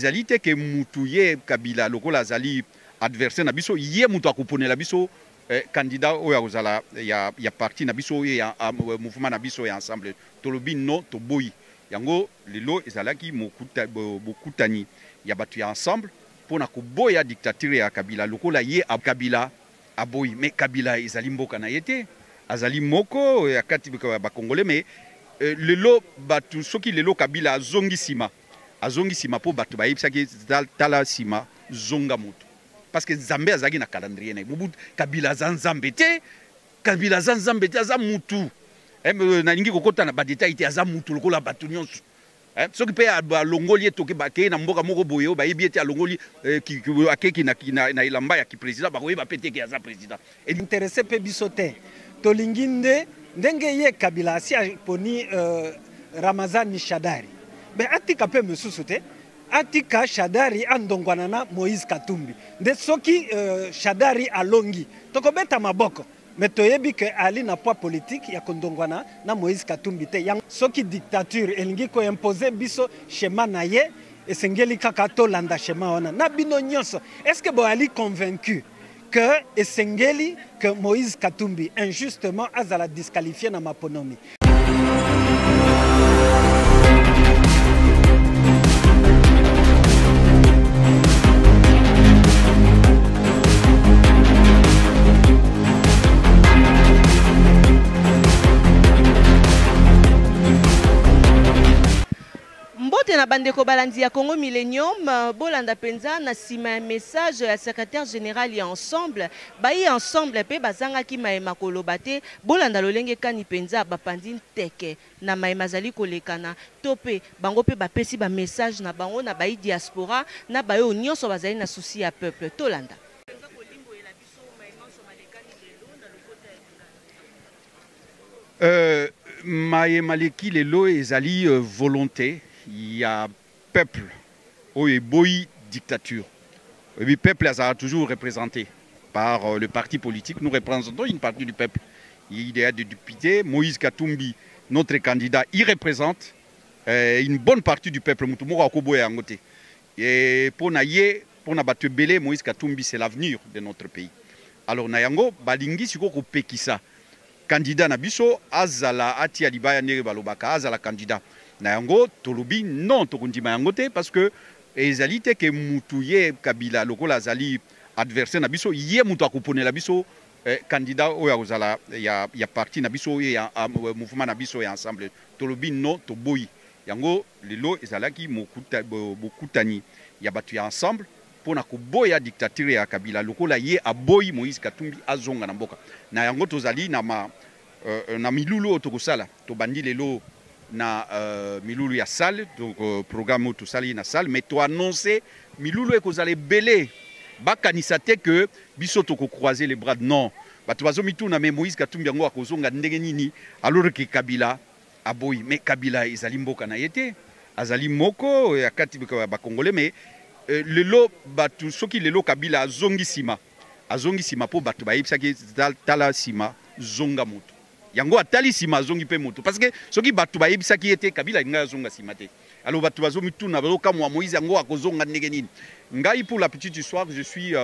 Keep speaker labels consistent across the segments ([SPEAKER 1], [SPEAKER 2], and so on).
[SPEAKER 1] Ezali te ke mutu ye Kabila lokola azali adversaire na biso ye mutu akoponela biso candidat oyo akozala ya parti na biso oyo ya mouvement na biso ya ensemble. Tolobi non, toboyi yango. Lelo ezalaki bokutani ya bato ya ensemble pona koboya dictature ya Kabila lokola ye Kabila aboyi. Mais Kabila ezali mboka na ye te, azali moko ya kati ya ba Congolais. Mais lelo bato, soki lelo Kabila azongi sima, azongi sima po bato bayebisaki tala sima, zonga moto, parce que Nzambe azalaki na calendrier na ye. Mobutu, Kabila aza Nzambe te, Kabila aza Nzambe te, aza mutu. Nalingi kokota na ba détail te, aza mutu lokola bato nyonso. Soki mpe alongoli ye, toke bakei na mboka moko boye oyo bayebi ete alongoli, akeki na elamba ya kiprésident, bakoyeba mpe te ke aza président.
[SPEAKER 2] Intéressé mpe biso te, tolingi nde ndenge ye Kabila asi aponi Ramazani Shadari, me atika mpe mosusu te, atika Shadari andongwana na Moïse Katumbi. Nde soki Shadari alongi, tokobeta maboko, me toyebi ke ali na poids politique ya kondongwana na Moïse Katumbi te. Yango soki dictature elingi koimpose biso schéma na ye, esengeli kaka tolanda schéma wana. Na bino nyonso, est ce que boyali convaincu que esengeli que Moïse Katumbi injustement azala disqualifié na maponomi?
[SPEAKER 3] Mbote na bandeko balandi ya Congo Millennium, bolanda mpenza na nsima ya message ya secrétaire général ya Ensemble. Bayi Ensemble mpe bazangaki mayema koloba te. Bolanda lolenge kani mpenza bapandi nteke na mayema azali kolekana, to mpe bango mpe bapesi ba message na bango na bayi diaspora na bayo nyonso bazali na souci ya peuple. Tolanda.
[SPEAKER 1] Maye maleki lelo ezali volonté ya peuple oyo eboyi dictature. Et puis peuple azala toujours représenté par le parti politique. Nous représentons une partie du peuple. Il y a des députés, Moïse Katumbi, notre candidat, il représente une bonne partie du peuple. Mutu moko akoboya yango te. Et pour na ye, pour na bato ebele, Moïse Katumbi, c'est l'avenir de notre pays. Alors na yango balingi siko kopekisa candidat na biso azala atia libaya, ndenge balobaka, azala candidat. Na yango tolobi non, tokondima yango te, parce que ezali te ke mutu ye Kabila lokola azali adversaire na biso ye mutu akoponela biso candidat oyo akozala ya parti na biso oyo ya mouvement na biso ya ensemble. Tolobi non, toboyi yango. Lelo ezalaki bokutani ya bato ya Ensemble mpona koboya dictature ya Kabila lokola ye aboyi Moïse Katumbi azonga na mboka. Na yango tozali na milulu oyo tokosala. Tobandi lelo na milulu ya salle, donc programme oyo tosali na salle, mais toannonce milulu ekozala ebele. Bakanisa te ke biso tokocroiser les bras, non. Bato bazomituna, mais Moïse Katumbi yango akozonga ndenge nini alors ke Kabila aboyi? Mais Kabila ezali mboka na ye te, azali moko ya kati ya bacongolais. Mais lelo bato, soki lelo Kabila azongi nsima, azongi nsima mpo bato bayebisaki tala nsima, zonga moto. Yango atali nsima, azongi mpe moto, parce que soki bato bayebisaki ye te, Kabila alingai azonga nsima te. Alors bato bazomituna, bazokamwa, Moïse yango akozonga ndenge nini? Ngai, pour la petite histoire, je suis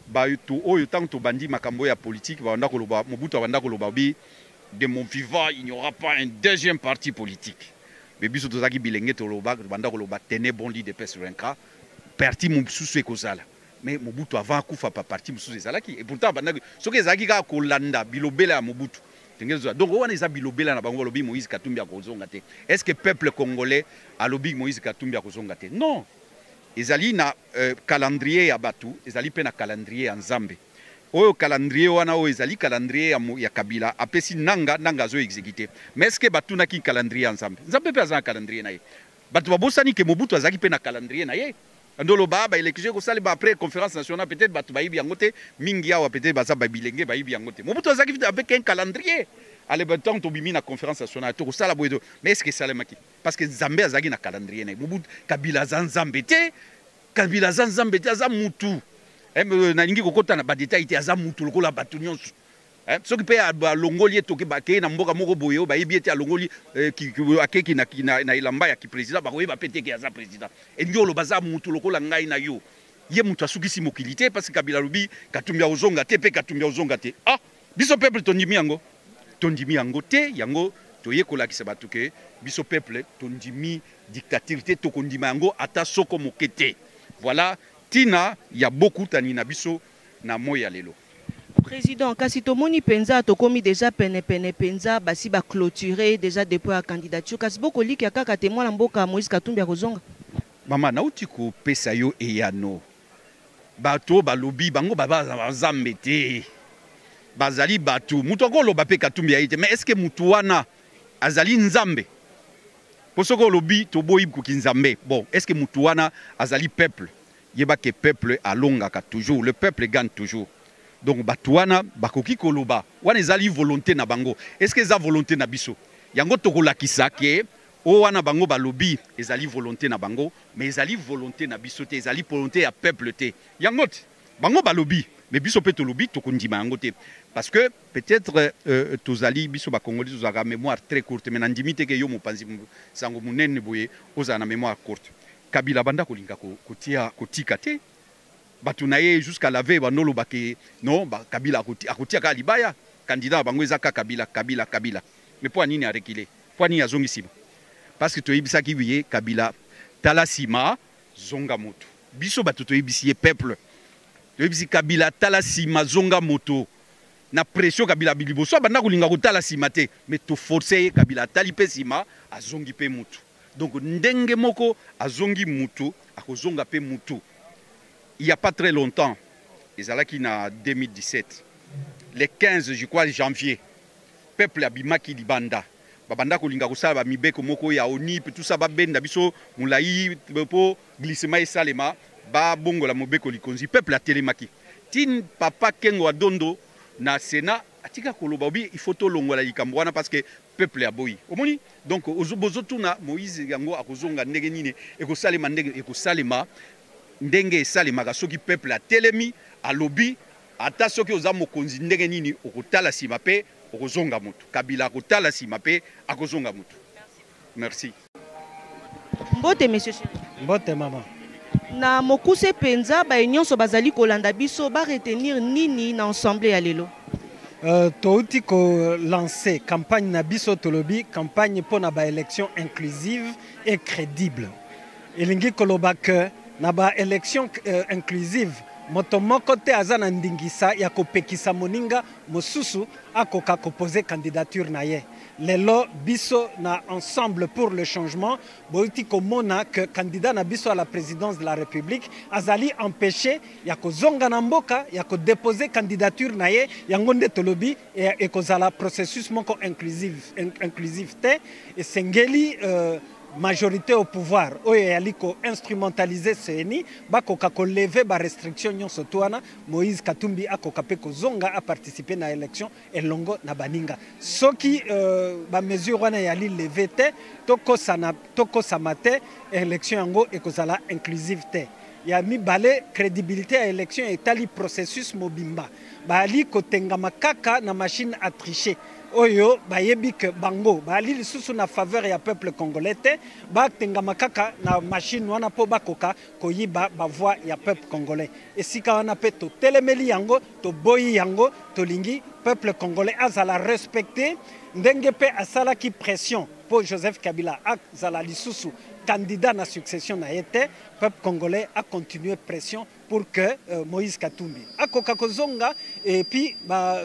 [SPEAKER 1] bato oyo ntango tobandi makambo ya politique, babanda koloba, Mobutu abanda koloba bi de mon vivant il n'y aura pas un deuxième parti politique. Mais biso tozalaki bilenge, toloba, tobanda koloba: tenez bon, l'UDPS vaincra, parti mosusu ekozala. Mais Mobutu avant akufa, pa parti mosusu ezalaki. Et pourtant abandaki, soki ezalaki kaka kolanda bilobela ya Mobutu ndenge ezala. Donc wana eza bilobela na bango. Balobi Moïse Katumbi akozonga te. Est ce que peuple congolais alobi Moïse Katumbi akozonga te? Non. Ezali na calendrier ya bato, ezali mpe na calendrier ya Nzambe. Oyo calendrier wana oyo ezali calendrier ya Kabila apesi Nanga, Nanga azo exécuter. Mais est ce que batunaki calendrier ya Nzambe? Nzambe mpe aza na calendrier na ye. Bato babosani ke Mobutu azalaki mpe na calendrier na ye. Ndoloba baélection ekosalema après conférence nationale, peut-être bato bayebi yango te mingi awa, peut-être baza babilenge, bayebi yango te. Mobutu azalaki avec un calendrier. Ale, ntango tobimi na conférence nationale, tokosala boye. Mais est ce que esalemaki? Parce que Nzambe azalaki na calendrier na ye. Mobutu, Kabila aza Nzambe te, Kabila aza Nzambe te, aza mutu. Nalingi kokota na badétail te, aza mutu lokola bato nyonso. Eh, soki mpe alongoli ye toke bakei na mboka moko boye oyo bayebi ete alongoli eh, akeki na, na, na elamba ya kiprésident, bakoyeba mpe te ke aza président. Elingi oloba aza mutu lokola ngai na yo. Ye mutu asukisi mokili te, parce que Kabila alobi Katumbi akozonga te, mpe Katumbi akozonga te. Ah, biso peuple tondimi yango, tondimi yango te. Yango toye kolakisa bato ke biso peuple tondimi dictature te, tokondima yango ata soko moke te. Voilà tina ya bokutani na biso na moi ya lelo.
[SPEAKER 3] Président, kasi tomoni mpenza tokomi déjà penepene mpenza, basi baclôturer déjà dépôt ya candidature, kasi bokolikia kaka te mwana mboka Moïse Katumbi akozonga?
[SPEAKER 1] Mama, nauti kopesa yo eyano. Bato balobi bango baza banzambe te, bazali bato. Moto akoloba mpe Katumbi aye te, mais est ce que motu wana azali nzambe? Mpo soki olobi toboyi koki nzambe, bon, est ce que motu wana azali peuple? Yeba ke peuple alongaka toujours, le peuple gagne toujours. Donc bato wana bakoki koloba wana ezali volonté na bango. Est ce que eza volonté na biso? Yango tokolakisa ke oyo wana bango balobi ezali volonté na bango, mais ezali volonté na biso te, ezali volonté ya peuple te. Yango te bango balobi, mais biso mpe tolobi tokondima yango te, parce que peut-être tozali biso bakongoli tozalaka mémoire très courte, mais nandimi te ke yo mopanzi sango monene boye ozala na mémoire courte. Kabila banda kolinga kotia kotika te bato na ye jusqu'à la veille, bandoloba ke non ba, Kabila akotia kaka libaya, candidat na bango eza kaka Kabila, Kabila, Kabila. Mais mpo anini areculer? Mpo anini azongi nsima? Parce que toyebisaki ye Kabila, tala nsima, zonga moto. Biso bato toyebisi ye, peuple toyebisi Kabila, tala nsima, zonga moto. Na pression Kabila liboso abanda kolinga kotala nsima te, mais toforce ye, Kabila atali mpe nsima, azongi mpe motu. Donc ndenge moko azongi mutu, akozonga mpe mutu. Il y a pas très longtemps, ezalaki na 2017, le 15, je crois, janvier, peuple abimaki libanda, babanda kolinga kosala bamibeko moko ya ONIP, tout ça, babenda biso molai mpo glissement esalema, babongola mobeko likonzi. Peuple atelemaki tine papa Kengo Adondo na Sénat atika koloba obi il faut tolongola likambo wana parce que peuple aboyi. Omoni, donc bozotuna Moïse yango akozonga ndenge nini, ekosalema ndenge ekosalema, ndenge esalemaka soki peuple atelemi alobi. Ata soki oza mokonzi ndenge nini, okotala nsima mpe okozonga motu. Kabila akotala nsima mpe akozonga motu. Merci.
[SPEAKER 3] Mbote, monsieur Chéri.
[SPEAKER 2] Mbote, mama.
[SPEAKER 3] Na mokuse mpenza, baye nyonso bazali kolanda biso baretenir nini na ensemble ya lelo?
[SPEAKER 2] Touti kolancer campagne na biso, tolobi campagne mpona baélection inclusive et crédible. Elingi koloba ke na baélection inclusive, moto moko te aza na ndingisa ya kopekisa moninga mosusu akoka kopose candidature na ye. Lelo biso na Ensemble pour le changement, bouti komona ke candidat na biso à la présidence de la République azali empêché ya kozonga na mboka ya kodépose candidature na ye. Yango nde tolobi ekozala processus moko inclusive te. Esengeli majorité au pouvoir oyo eyali koinstrumentaliser CENI bakoka kolever barestriction nyonso to wana, Moïse Katumbi akoka mpe kozonga aparticiper na élection elongo na baninga. Soki bamesure wana eyali levées te, tokosama te, élection yango ekozala inclusive te. Ya mibale, crédibilité ya élection etali processus mobimba. Bayali kotengama kaka na machine à tricher oyo bayebi ke bango bayali lisusu na faveur ya peuple congolais te. Batengama kaka na machine wana mpo bakoka koyiba bavoix ya peuple congolais. Esika wana mpe totelemeli yango, toboyi yango. Tolingi peuple congolais azala respecté ndenge mpe asalaki pression mpo Joseph Kabila azala lisusu candidat na succession na ye te. Peuple congolais a continué pression pour que Moïse Katumbi akoka kozonga, et puis ba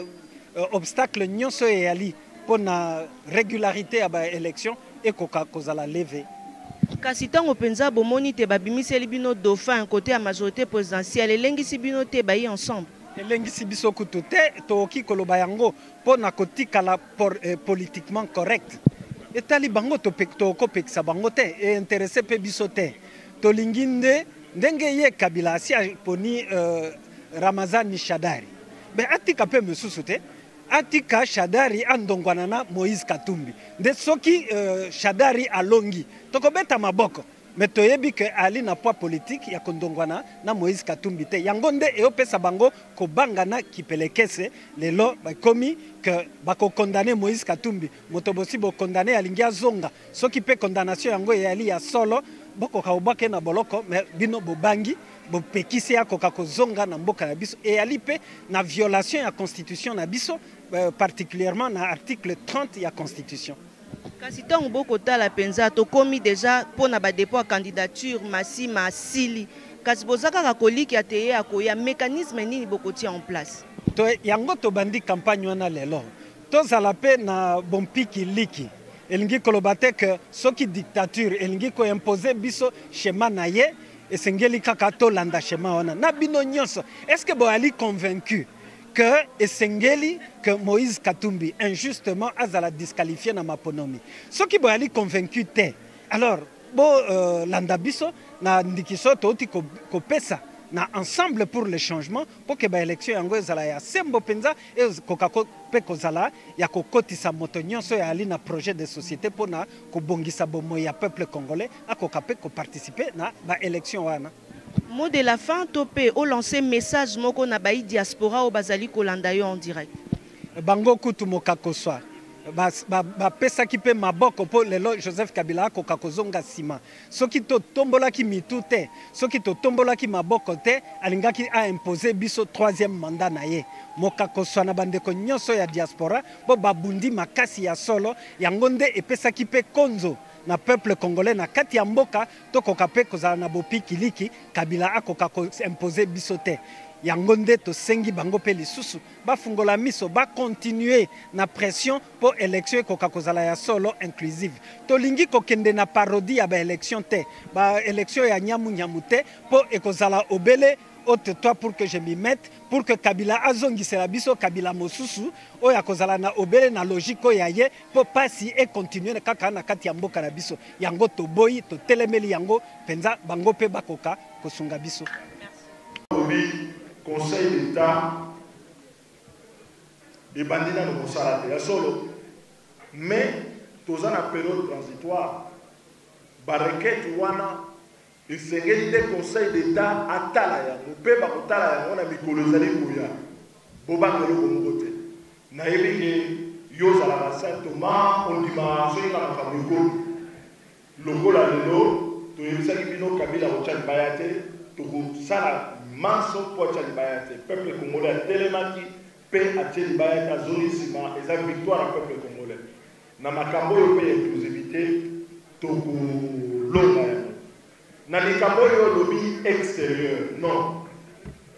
[SPEAKER 2] obstacle nyonso eyali mpo na régularité ya baélection ekoka kozala levé.
[SPEAKER 3] Kasi ntango mpenza bomoni te babimiseli bino dauphin côté ya majorité présidentielle, elengisi bino te bayi Ensemble?
[SPEAKER 2] Elengisi biso kutu te. Tokoki koloba yango mpo na kotikala politiquement correct. Etali bango, tokopekisa bango te, eintéresser mpe biso te. Tolingi nde ndenge ye Kabila asi aponi Ramazani Shadari, me atika mpe mosusu te, atika Shadari andongwana na Moïse Katumbi. Nde soki Shadari alongi, tokobeta maboko. Mais toyebi ke ali na poids politique ya kondongwana na Moïse Katumbi te. Yango nde eyopesa bango kobanga na kipelekese. Lelo bakomi ke bakokondane Moïse Katumbi, moto bosi bokondane alingi azonga. Soki mpe condamnation yango eyali ya solo, bokoka kobwaka ye na boloko, mais bino bobangi, bopekisi akoka kozonga na mboka na biso. Eyali mpe na violation ya constitution na biso, particulièrement na article 30 ya constitution.
[SPEAKER 3] Kasi ntango bokotala mpenza, tokomi deja mpona badépôt ya candidature masima asili, kasi boza kaka kolikia te ye akoya. Mécanisme nini bokotia en place?
[SPEAKER 2] To yango tobandi campagne wana lelo. Tozala mpe na bompiki liki. Elingi koloba te ke soki dictature elingi koimpose biso schéma na ye, esengeli kaka tolanda schéma wana. Na bino nyonso, est-ce que boyali convaincu que esengeli que Moïse Katumbi injustement azala disqualifié na maponomi? Soki boyali convaincu te, alors bo landa biso na ndikiso touti kopesa na Ensemble pour le changement, mpo ke baélection yango ezala ya sembo mpenza, ekoka mpe kozala ya kokotisa moto nyonso ya ali na projet de société mpona kobongisa bomoi ya peuple congolais, akoka mpe koparticipe na baélection wana.
[SPEAKER 3] Mot de la fin to mpe olancer message moko na bai diaspora oyo bazali kolanda yo en direct.
[SPEAKER 2] Bango kutu mokakoswa bapesaki mpe maboko mpo lelo Joseph Kabila akoka kozonga nsima. Soki totombolaki mitu te, soki totombolaki maboko te, alingaki aimpose biso troisième mandat na ye. Mokakoswa na bandeko nyonso ya diaspora mpo babundi makasi ya solo. Yango nde epesaki mpe konzo na peuple congolais na kati ya mboka, tokoka mpe kozala na bopikiliki, Kabila akoka koimpose biso te. Yango nde tosengi bango mpe lisusu bafungola miso, bakontinue na pression mpo élection ekoka kozala ya solo, inclusive. Tolingi kokende na parodie ya baélection te, baélection ya nyamunyamu te, mpo ekozala obele ôte-toi pour que je m'y mette, pour que Kabila azongisela biso Kabila mosusu oyo akozala na obele na logique oyo ya ye, mpo pasi ekontinue kaka na kati ya mboka na biso. Yango toboyi, totelemeli yango mpenza. Bango mpe bakoka kosunga biso.
[SPEAKER 4] Lobi Conseil d'État ebandi nano kosala te ya solo, mais toza na période transitoire. Barequête wana esengeli nde Conseil d'État atala yango, mpe bakotala yango na mikolo ezali koya. Bobanga eloko moko te. Nayebi ke yo ozalaka Saint Thomas, ondimaka soki na makambo ekomi lokola lelo. Toyebisaki bino Kabila kotya libaya te, tokosala manso mpo atya libaya te. Peuple congolais atelemaki mpe atie libaya te, azongi nsima. Eza victoire ya peuple congolais. Na makambo oyo mpe ya inclusivité, tokolonga yango. Na likambo oyo olobi extérieur, non,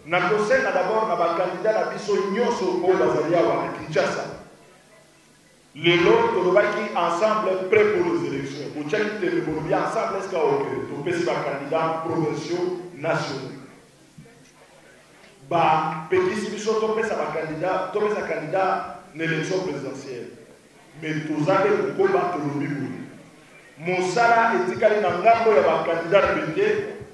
[SPEAKER 4] nakosenga d'abord na bakandidat na biso nyonso oyo bazali awa na Kinshasa. Lelo tolobaki Ensemble prêt pour les élections, botiaki tembe, bolobi Ensemble est-ce oke topesi bacandidats provinciaux, nationaux. Bapekisi biso topesa bacandidat, topesa candidat na élection présidentielle, mais toza nde kokoba. Tolobi boye, mosala etikali na ngambo ya bacandidat na te,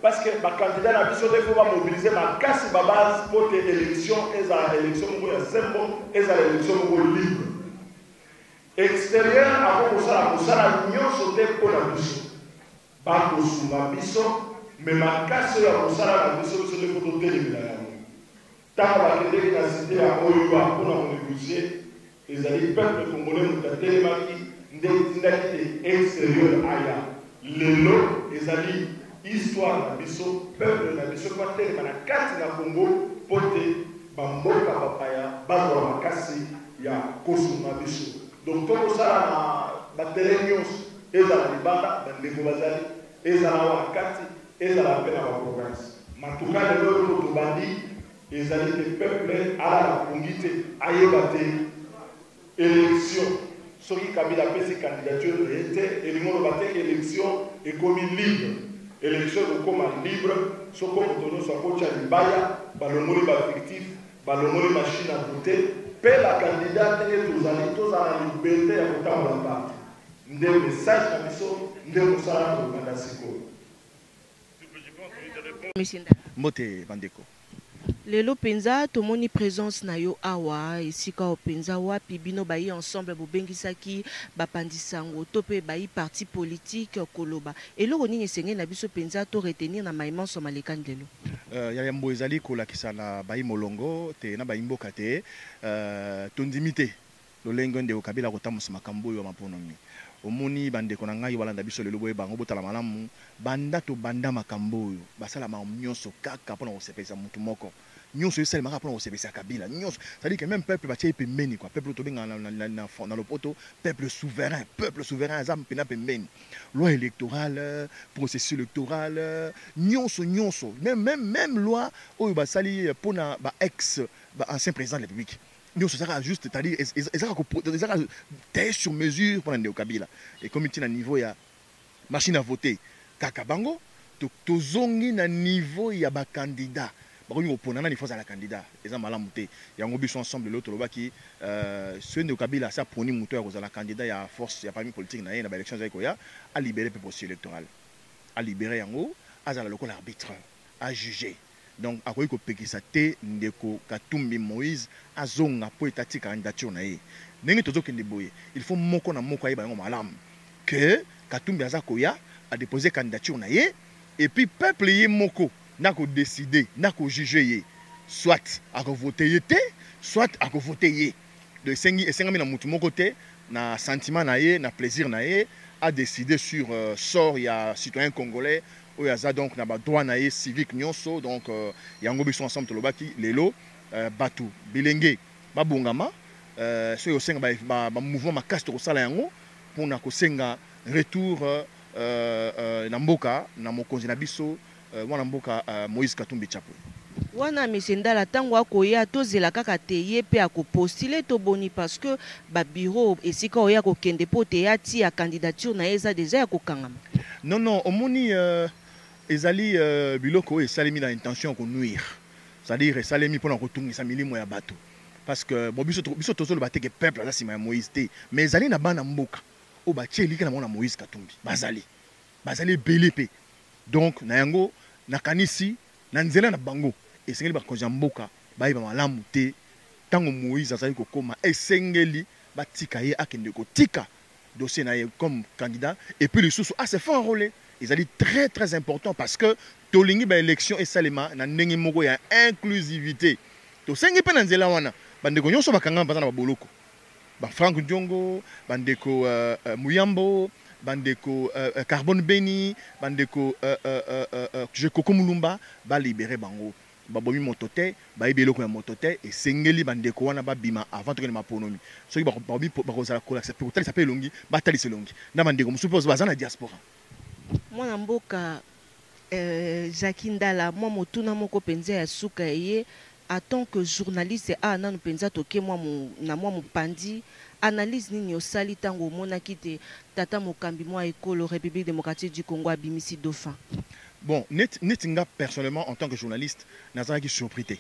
[SPEAKER 4] parce que bacandidat na biso te, faut bamobilize makasi babase mpo te élection ezala élection moko ya sembo, ezala élection moko libre. Extérieur ako kosala mosala nyonso te mpo na biso. Bakosunga biso, mais makasi oyo ya mosala na biso, biso nde faut totelemela yango. Ntango bakendeki na cité ya OUA mpona konégocie, ezali peuple congolais moto atelemaki nde etindaki te extérieur aya. Lelo ezali histoire na biso, peuple na biso mpo atelema na kati na Congo mpo te bamboka bapaya bazwa makasi ya kosunga biso. Donc tokosala na baterrain nyonso, ezala libanda bandeko bazali, ezala awa na kati, ezala mpe na baprovince. Matuka lelo oyo tobandi ezali te peuple alala pongi te, ayeba te élection, soki Kabila apesi candidature na ye te, elingi oloba te élection ekomi libre. Élection ekokoma libre soko moto nyonso akotya libaya, balongoli bafictif, balongoli machine à voter, mpe bakandidat ndenge tozali, tozala na liberté ya kotambola partout. Nde message na biso, nde mosala tokobanda sikoyo.
[SPEAKER 1] Mbote bandeko.
[SPEAKER 3] Lelo penza tomoni presence na yo awa esika oyo penza wapi bino bayi ensemble bobengisaki ba panzi sango to pe bayi parti politique koloba eloko nini esengeli na biso penza to retenir na maye manso malekani lelo?
[SPEAKER 5] Ya yambo ezali kolakisa na bayi molongo te na bayi mboka te tondimi te lolenge ndeko Kabila akotambusa makambo oyo ya maponomi. Omoni ba ndeko na ngai balanda biso lelo boyeba yango botala malamu banda tobanda makambo oyo basala makambo nionso kaka pona kosepelisa mutu moko nionso esalema kaka pona kosepelisa Kabila nionso c'est à dire que meme peuple batie ye pembeni quoi peuple oyo tobengaka na lopoto peuple souverain peuple souverain aza pena pembeni loi electorale processus electoral nionso nionso meme meme loi oyo basali pona ba ex ba ancien president de la Republique Nionso eza kaka juste c'est à dire eza kaka eza kaka taille sur mesure pona ndeko Kabila ekomi ti na niveau ya machine à voter kaka bango tozongi na niveau ya ba candidats bakomi kopona nani faut azala candidat eza malamu te yango biso ensemble lelo tolobaki soki ndeko Kabila asi aponi moto ya kozala candidat ya force ya parmi politique na ye na ba elections ezali koya a libere pe processus electoral a libere yango azala lokola arbitre a juger Donc akoki kopekisa te ndeko Katumbi Moise azonga po ete atika candidature na ye. Ndenge tozo kende boye, il faut moko na moko ayeba yango malamu que Katumbi aza koya a deposer candidature na ye et puis peuple ye moko nde ako decider, nde ako juger ye. Soit ako voter ye te, soit ako voter ye. Donc esengi, esengami na mutu moko te na sentiment na ye, na plaisir na ye a decider sur sort ya citoyen congolais oyo aza donc na ba droits na ye civique nionso. Donc yango biso ensemble tolobaki lelo batu bilenge babongama soki ekosenga ba mouvement makasi tokosala yango pona kosenga retour na mboka na mokonzi na biso mwana mboka Moïse Katumbi Chapwe.
[SPEAKER 3] Wana monsieur Ndala tango akoya tozela kaka te ye pe ako postuler to boni parce que ba bureau esika oye akokende po te atia candidature na ye eza dejà ya kokangama.
[SPEAKER 5] Non non omoni ezali biloko oyo esalemi na intention ya ko nuire c'est à dire esalemi pona kotungisa milimo ya batu parce que bon biso biso tozoloba te que peuple aza sima ya Moïse te mais ezali na bana mboka oyo batie elikya na bango na Moïse Katumbi bazali bazali ebele pe donc na yango nakanisi na nzela na bango esengeli bakonzi ya mboka bayeba malamu te tango Moïse azali kokoma esengeli batika ye akende kotika dossier na ye comme candidat et puis lisusu a se faire enroler ezali très très important parce que tolingi ba election esalema na ndenge moko ya inclusivité tosengi pe na nzela wana bandeko nyonso bakangama baza na baboloko ba Franck Diongo bandeko Muyambo bandeko Carbone Beni bandeko Jekoko Mulumba ba libere bango Babomi moto te, bayebi eloko ya moto te, esengeli ba ndeko wana babima avant tokende maponomi. Soki bakomi bakozala kolakisa pe kotalisa pe elongi, batalisa elongi na ba ndeko mosusu pe baza na diaspora.
[SPEAKER 3] Mwana mboka Jacky Ndala, mwa motuna moko penza ya suka eye, en tant que journaliste awa nanu penza toke mwa na mwa mopanzi, analyse nini osali tango omonaki te tata mokambi mwa ekolo Republique democratique du Congo abimisi dauphin?
[SPEAKER 5] Bon neti neti nga personnellement en tant que journaliste nazalaki surpris te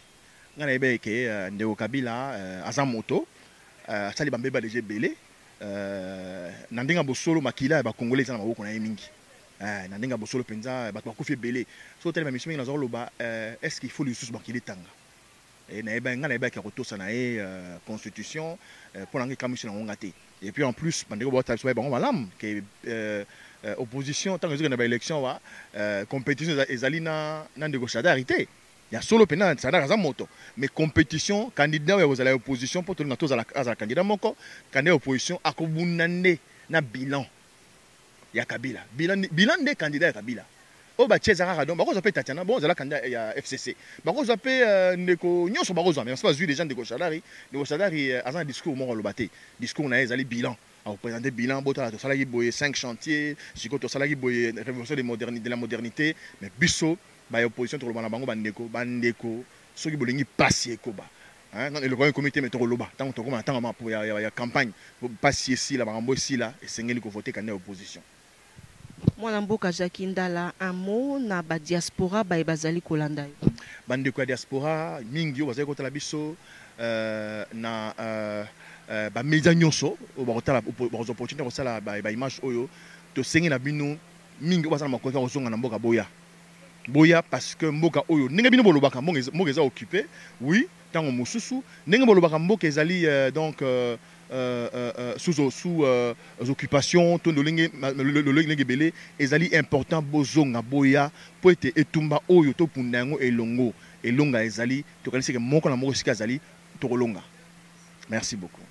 [SPEAKER 5] nga nayebaki ke ndeko Kabila aza moto asali ba mbeba dejà ebele na ndenge ya bosolo makila ya ba congolais eza na maboko na ye mingi na ndenge ya bosolo penza batu bakufi ebele soki otali ba emission mingi naza koloba est ce qu'il faut lisusu makila etanga nayebaki nga nayebaki akotosa na ye constitution pona nga ekamwisi nango nga te et puis en plus bandeko baotala biso baye bango malamu ke opposition ntango ezokende ba election wa competition ezali na na ndeko Shadary te ya solo pena Shadary aza moto mais competition candidat ya kozala ya opposition mpo tolinga tozala azala candidat moko candidat ya opposition akobunda nde na bilan ya Kabila bilan bilan nde candidat ya Kabila oyo batie eza kaka donc bakozwa pe Tatiana bon ozala candidat ya FCC bakozwa pe ndeko nyonso bakozwa mais bazwi dejà ndeko Shadary ndeko Shadary aza na discours moko aloba te discours na ye ezali bilan akopresente bilan botala tosalaki boye 5 chantiers sikoyo tosalaki boye révolution de modernité de la modernité mais biso ba opposition tokoloba na bango bandeko bandeko soki bolingi pasi ekoba Hein, nanu eloko yango ekomi te mais tokoloba tango tokoma na tango ya campagne pasi esila makambo esila esengeli ko voter candidat ya opposition.
[SPEAKER 3] Mwana mboka Jacky Ndala un mot na ba diaspora baye bazali kolanda yo.
[SPEAKER 5] Ba ndeko ya diaspora mingi oyo bazali kotala biso na ba media nionso oyo bakotala bakozwa opportunite ya kosala ba image oyo tosengi na bino mingi oyo baza na makoki ya kozonga na mboka boya. Boya parce que mboka oyo ndenge bino bolobaka mboka eza occupé, oui, ntango mosusu ndenge bolobaka mboka ezali donc sous occupation to lolenge ebele, ezali important bozonga, boya po ete etumba oyo topunda yango elongo. Elonga ezali, tokanisi ke moko na moko esika azali tokolonga. Merci beaucoup.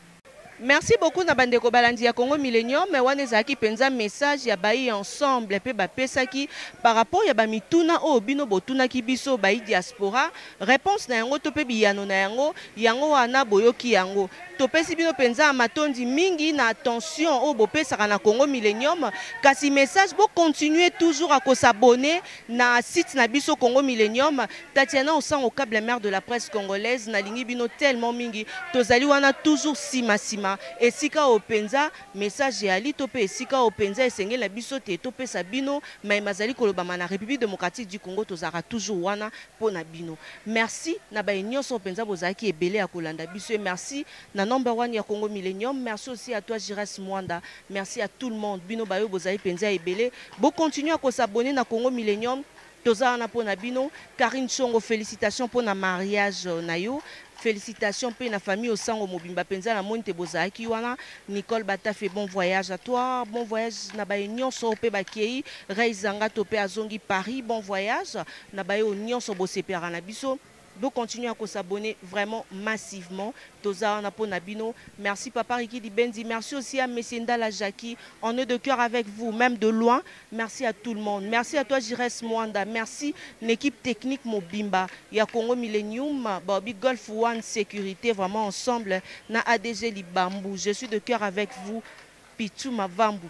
[SPEAKER 3] Merci beaucoup na bandeko balandi ya Congo Millennium. Wana ezalaki mpenza message ya bayi Ensemble mpe bapesaki par rapport ya bamituna oyo bino botunaki biso bayi diaspora. Réponse na yango to mpe biyano na yango, yango wana boyoki yango. Topesi bino mpenza matondi mingi na attention oyo bopesaka na Congo Millennium. Kasi message, bocontinue toujours à kos'abonner na site na biso Congo Millennium. Tatiana Osango, câble mère de la presse congolaise, nalingi bino tellement mingi. Tozali wana toujours nsima nsima esika oyo mpenza message eyali to mpe esika oyo mpenza esengeli na biso te topesa bino mayema azali kolobama na République démocratique du Congo. Tozalaka toujours wana mpo na bino. Merci na baye nyonso mpenza bozalaki ebele ya kolanda biso. Et merci na number one ya Congo Millennium. Merci aussi à toi, Gires Mwanda. Merci à tout le monde, bino bayo bozali mpenza ebele. Bocontinue à kos'abonner na Congo Millennium, toza wana mpo na bino. Karine Tsongo, félicitation mpo na mariage na yo. Félicitations mpe na famille Osango mobimba mpenza, namoni te bozalaki wana. Nicole Batafe, bon voyage à toi, bon voyage na baye nyonso mpe bakei. Rei Zangato mpe azongi Paris, bon voyage na baye oyo nyonso bosepelaka na biso. Bocontinue à s'abonner vraiment massivement, toza wana mpo na bino. Merci papa Riki Dibenzi, merci aussi à monsieur Ndala Jackie, on est de cœur avec vous, même de loin. Merci à tout le monde, merci à toi, Gires Mwanda, merci l'équipe technique mobimba ya Congo Millennium, Bobby Golf One Sécurité, vraiment ensemble na ADG Libambu, je suis de cœur avec vous. Pichu Mavambu.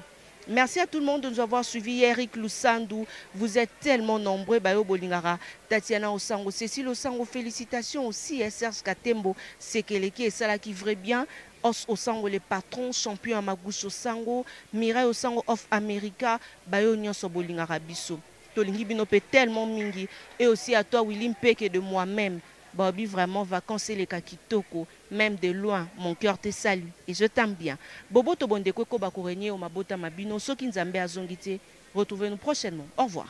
[SPEAKER 3] Merci à tout le monde de nous avoir suivis. Eric Lusandou, vous êtes tellement nombreux. Bayo Bolingara, Tatiana Osango, Cécile Osango, félicitations aussi. Hein, Serge Katembo, Sekeleke et Sala qui vrai bien. Os Osango, le patron, champion Amagouche Osango, Mireille Osango of America, Bayo Nyonso Bolingara biso. Tolingi bino pe tellement mingi. Et aussi à toi, Willy Mpeke, de moi-même. Bobby, vraiment, vacances et les kitoko. Même de loin, mon cœur te salue et je t'aime bien. Bobo to bondeko ko bakorenye o mabota mabino soki Nzambe azongi te. Retrouvez-nous prochainement. Au revoir.